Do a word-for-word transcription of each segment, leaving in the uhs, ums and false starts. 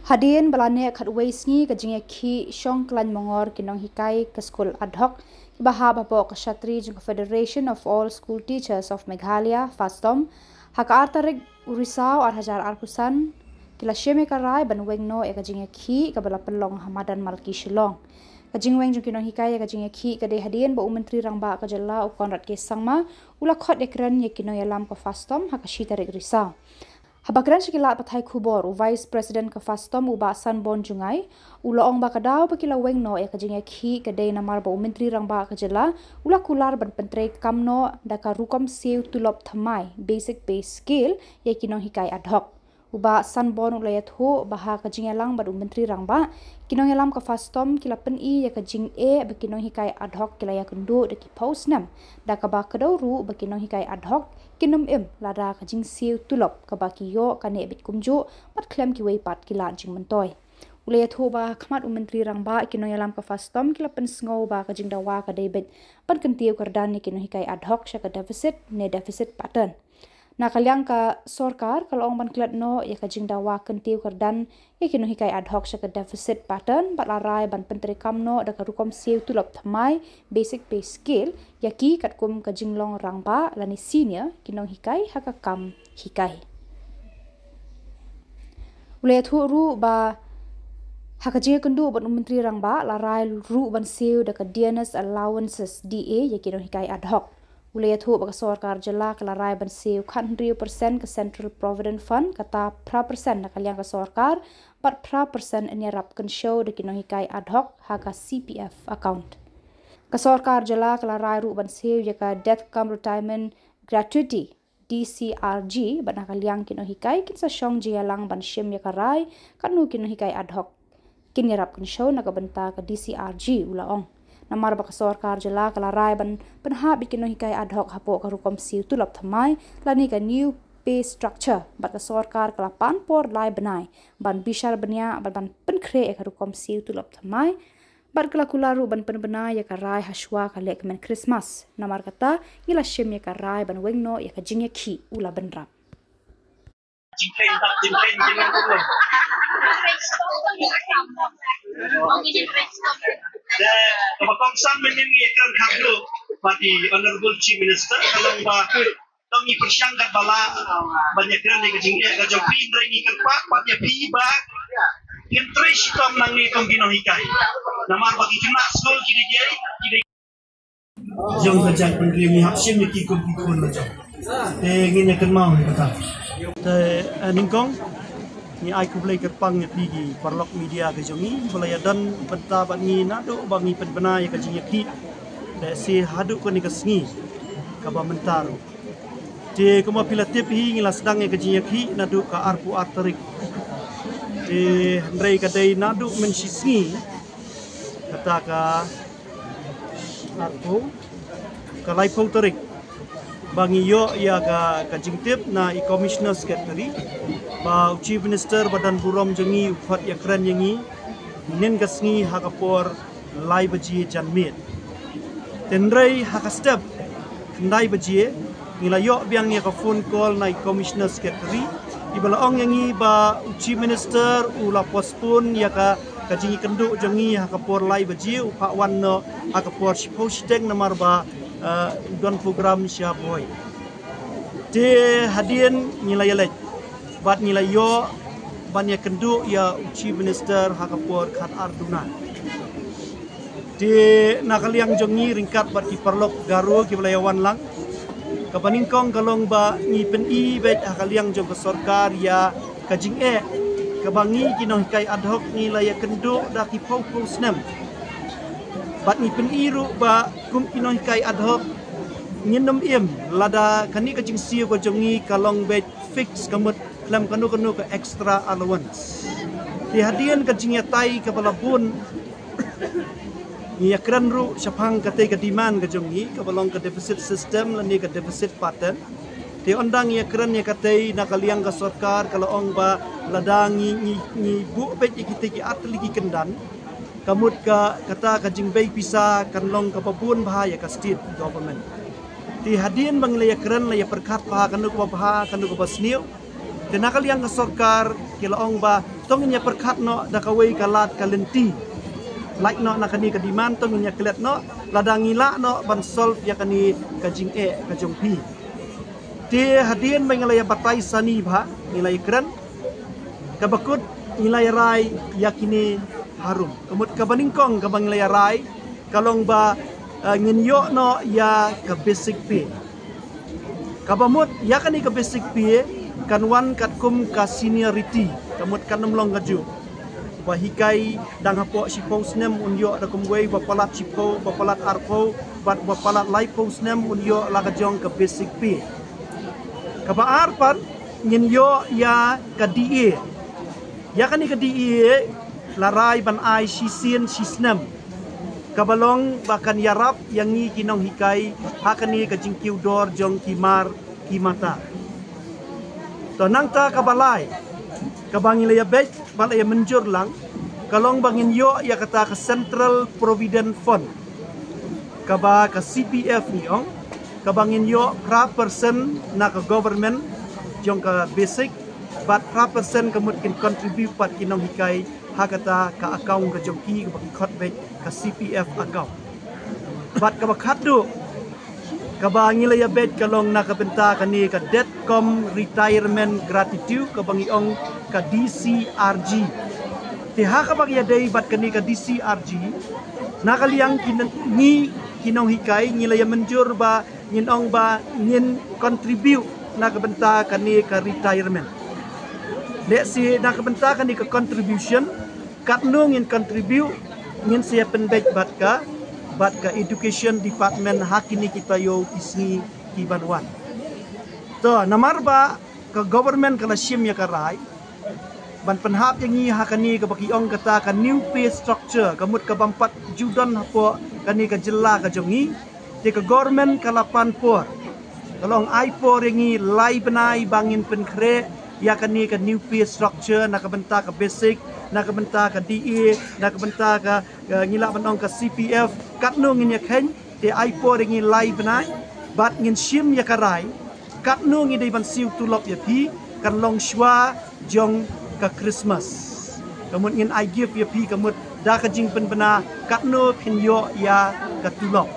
Hadien ba la neh khatwei sngi ka jingïakhih shong khlaiñ mongor ki nonghikai ka skul ad hoc kiba hap hapoh ka shatri jong ka Federation of All School Teachers of Meghalaya, FASTOM, ha ka ar tarik u Risaw ar hajar arphew san, ki la shim ïa ka rai ban weng noh ïa ka jingïakhih kaba la pynlong ha madan Malki Shillong. Ka jingweng jong ki nonghikai ïa ka jingïakhih ka dei hadien ba u Myntri Rangbah ka jylla u Conrad K Sangma u la khot ïakren ïa ki nongïalam ka FASTOM ha ka shi tarik Risaw. Haba kren sha ki lad pathai khubor, u Vice President ka FASTOM u Bah Sanborn Jngai u la ong ba ka daw ba ki la weng noh ïa ka jingïakhih ka dei namar ba u Myntri Rangbah ka jylla u la kular ban pyntrei kam noh da ka rukom siew tulop thymmai, basic pay scale, ïa ki nonghikai ad hoc. U Bah Sanborn u la ïathuh ba ha ka jingïalang bad u Myntri Rangbah, ki nongïalam ka FASTOM ki la pyni ïa ka jingeh ba ki nonghikai ad hoc ki la ïakynduh da ki phew snem, da kaba kdew ruh ba ki nonghikai ad hoc kin ym im lada ka jingsiew tulop kaba ki ïoh ka neh beit kumjuh bad khlem kiwei pat ki lad jingmyntoi. U la ïathuh ba ha khmat u Myntri Rangbah, ki nongïalam ka FASTOM ki la pynsngew ba ka jingdawa ka dei beit ban kyntiew kyrdan ïa ki nonghikai ad hoc sha ka deficit ne deficit pattern. Na ka liang ka sorkar ka la ong ban klet noh ïa ka jingdawa kyntiew kyrdan ïa ki nonghikai ad hoc sha ka deficit pattern bad la rai ban pyntrei kam noh da ka rukom siew tulop thymmai, basic pay scale, ïa ki katkum ka jinglong rangbah lane senior ki nonghikai ha ka kam hikai. U la ïathuh ruh ba ha ka jingïakynduh bad u Myntri Rangbah la rai ruh ban siew da ka dearness allowances, D A, ïa ki nonghikai ad hoc. U la ïathuh ba ka sorkar jylla ka la rai ban siew khathynriew percent ka Central Provident Fund, kata phra percent na ka liang ka sorkar bad phra percent yn ïarap kynshew da ki nonghikai ad hoc ha ka C P F account. Ka sorkar jylla ka la rai ruh ban siew ïa ka death cum retirement gratuity, D C R G, bad na ka liang ki nonghikai kin sa shong jingïalang ban shim ïa ka rai katno ki nonghikai ad hoc kin ïarap kynshew na ka bynta ka D C R G, u la ong. Namar ba ka sorkar jylla ka la rai ban pynhap ïa ki nonghikai ad hoc hapoh ka rukom siew tulop thymmai lane ka new pay structure, bad ka sorkar ka la pan por lai bnai ban bishar bniah bad ban pynkhreh ïa ka rukom siew tulop thymmai, bad ka la kular ruh ban pynbna ïa ka rai hashwa ka lehkmen Christmas. Namar kata ngi la shim ïa ka rai ban weng noh ïa ka jingïakhih, u la bynrap. Jingkheiñ, jingkheiñ, jingkheiñ. Te kaba kongsan mynnin ngi ïakren kham duh bad i Honorable Chief Minister, ka long ba tang ngi pyrshang katba lah ban ïakren ïa ka jingeh ka jong phi, hynrei ngi kyrpad pat ïa phi ba kin trei shitom nangne kum ki nonghikai. Namar ba ki khynnah skul ki dei, ki dei jong ka jaitbynriew, ngi hap shim ïa ki kum ki khun la jong. Te ngin ïa kynmaw ïa kata. Te, eh, nyngkong ngi ai khublei kyrpang ïa phi ki paralok media ka jong ngi ba la ïadon bynta bad ngi naduh ba ngi pynbna ïa ka jingïakhih, lehse haduh kane ka sngi kaba mynta ruh. Te kumba phi la tip hi, ngi la sdang ïa ka jingïakhih naduh ka arphew ar tarik. Te hynrei ka dei naduh mynshisngi, kata ka arphew, ka laiphew tarik, ba ngi ïoh ïa ka, ka jingtip na i Commissioner Secretary ba u Chief Minister ba don burom jong ngi u khot ïakren ïa ngi hynnin ka sngi ha ka por lai baje janmiet. Te hynrei ha ka step khyndai baje ngi la ïoh biang ïa ka phone call na i Commissioner Secretary, iba la ong ïa ngi ba u Chief Minister u la postpone ïa ka, ka jingïakynduh jong ngi ha ka por lai baje, u phah wan noh ha ka por shiphew shiteng namar ba, eh, u don program sha Bhoi. Te hadien ngi la ïaleit bad ngi la ïoh ban ïakynduh ïa u Chief Minister ha ka por khatar duna. Te na ka liang jong ngi ryngkat bad ki paralok Garo kiba la ïawan lang, kaba nyngkong ka long ba ngi pyni beit ha ka liang jong ka sorkar ïa ka jingeh kaba ngi ki nonghikai ad hoc ngi la ïakynduh da ki phew phew snem. Bad ngi pyni ruh ba kum ki nonghikai ad hoc ngin ym im lada kane ka jingsiew ka jong ngi ka long beit fix, ka mut khlem kano kano ka extra allowance. Te hadien ka jingïatai kaba la bun, ngi ïakren ruh shaphang katei ka demand ka jong ngi kaba long ka deficit system lane ka deficit pattern. Te ynda ngi ïakren ïa katei, na ka liang ka sorkar ka la ong ba lada ngi, ngi, ngi buh beit ïa kitei ki artylli ki kyndan, ka mut ka, kata ka jingbei pisa kan long kaba bun bha ïa ka state government. Te hadien ba ngi la ïakren, la ïapyrkhat bha kano kaba bha, kano kaba sniew, Te na ka liang ka sorkar ki la ong ba to ngin ïa pyrkhat noh da kawei ka lad ka lynti. Lait noh na kane ka demand, to ngin ïa klet noh, lada ngi lah noh ban solve ïa kane ka jingeh ka jong phi. Te hadien ba ngi la ïa batai sani bha, ngi la ïa kren, kaba kut ngi la ïa rai ïa kine harum. Ka mut kaba nyngkong kaba ngi la ïa rai ka long ba, eh, ngin ïoh noh ïa ka basic pay. Kaba mut ïa kane ka basic pay kan wan katkum ka seniority, ka mut kan ym long kajuh. Ba hikai dang hapoh shiphew snem un ïoh da kumwei, ba palat shiphew, ba palat arphew, bad ba palat laiphew snem un ïoh la ka jong ka basic pay. Kaba ar pat ngin ïoh ïa ka D A. Ïa kane ka D A la rai ban ai shisien shisnem. Kaba long ba kan ïarap ïa ngi ki nonghikai ha kane ka jingkiew dor jong ki mar ki mata. To nangta kaba lai, kaba ngi la ïa beit, ba la ïa mynjur lang, ka long ba ngin ïoh ïa kata ka Central Provident Fund, kaba ka C P F ngi ong, kaba ngin ïoh phra percent na ka government jong ka basic, bad phra percent ka mut kin contribute pat ki nonghikai ha kata ka account ka jong ki kaba ki khot beit ka C P F account. Bad kaba khatduh kaba ngi la ïa beit ka long na ka bynta kane ka Death cum Retirement Gratitude, kaba ngi ong ka D C R G. Te ha kaba ngi ïa dei bad kane ka D C R G, na ka liang ki n-, ngi ki nonghikai ngi la ïa mynjur ba ngin ong ba ngin contribute na ka bynta kane ka retirement. Lehse na ka bynta kane ka contribution, katno ngin contribute, ngin sa ïa pynbeit bad ka, bad ka education department ha kine ki taïew ki sngi ki ban wan. To namar ba ka government ka la shim ïa ka rai ban pynhap ïa ngi ha kane kaba ki ong kata ka new pay structure, ka mut ka bym pat ju don hapoh kane ka jylla ka jong ngi. Te ka government ka la pan por, ka long ai por ïa ngi lai bnai ba ngin pynkhreh ïa kane ka new pay structure na ka bynta ka basic, na ka bynta ka D A, na ka bynta ka, ka ngi lah ban ong ka C P F, katno ngin ïa kheiñ. Te ai por ïa ngi lai bnai bad ngin shim ïa ka rai katno ngi dei ban siew tulop ïa phi, kan long shuwa jong ka Christmas. Ka mut ngin ai gift ïa phi, ka mut da ka jingpynbna katno phin ïoh ïa ka tulop.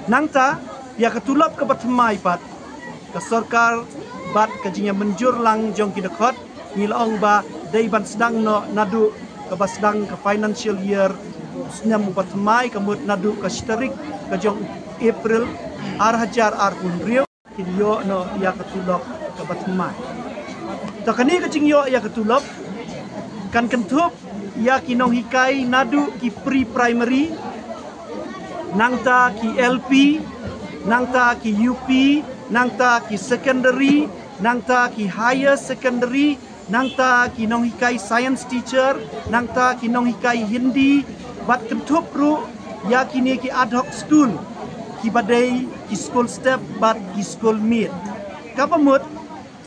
Nangta ïa ka tulop kaba thymmai pat, ka sorkar bad ka jingïamynjur lang jong ki dkhot, ngi la ong ba dei ban sdang noh naduh kaba sdang ka financial year snem uba thymmai, ka mut naduh ka shi tarik ka jong April ar hajar arphew hynriew, kin ïoh noh ïa ka tulop kaba thymmai. To kane ka jingïoh ïa ka tulop kan kynthup ïa ki nonghikai naduh ki pre-primary, nangta ki L P, nangta ki U P, nangta ki secondary, nangta ki higher secondary, nangta ki nonghikai science teacher, nangta ki nonghikai Hindi, bad kynthup ruh ïa kine ki ad hoc school, kiba dei ki school step bad ki school meet. Kaba mut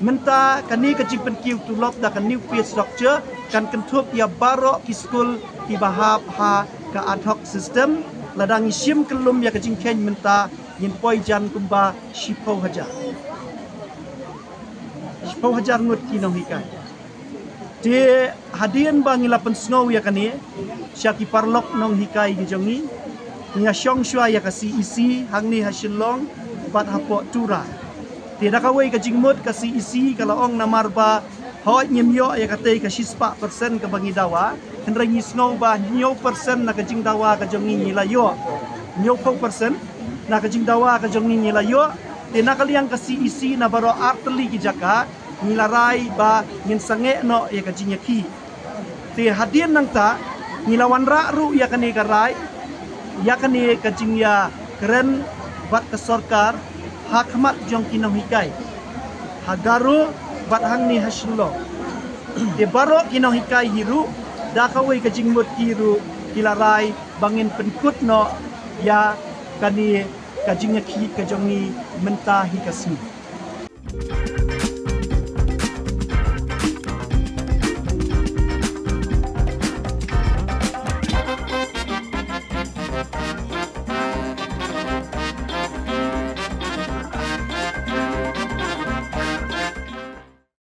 mynta kane ka jingpynkiew tulop da ka new pay structure kan kynthup ïa baroh ki school kiba hap ha ka ad hoc system. Lada ngi shim kyllum ïa ka jingkheiñ mynta, ngin poi jan kumba shiphew hajar, shiphew hajar ngut ki nonghikai. Te hadien ba ngi la pynsngew ïa kane sha ki paralok nonghikai ki jong ngi, ngi ïa shong shuwa ïa ka C E C hangne ha Shillong bad hapoh Tura. Te da kawei ka jingmut, ka C E C ka la ong namar ba hooid ngim ïoh ïa katei ka shispah percent kaba ngi dawa, hynrei ngi sngew ba hynñiew percent na ka jingdawa ka jong ngi ngi la ïoh. Hynñiewphew percent na ka jingdawa ka jong ngi ngi la ïoh. Te na ka liang ka C E C, na baroh artylli ki jaka ngi la rai ba ngin sangeh noh ïa ka jingïakhih. Te hadien nangta ngi la wanrah ruh ïa kane ka rai, ïa kane ka jingïakren bad ka sorkar ha khmat jong ki nonghikai ha Garo bad hangne ha Shillong. Te baroh ki nonghikai hi ruh da kawei ka jingmut ki ruh ki la rai ba ngin pynkut noh ïa kane ka jingïakhih ka jong ngi mynta hi ka sngi.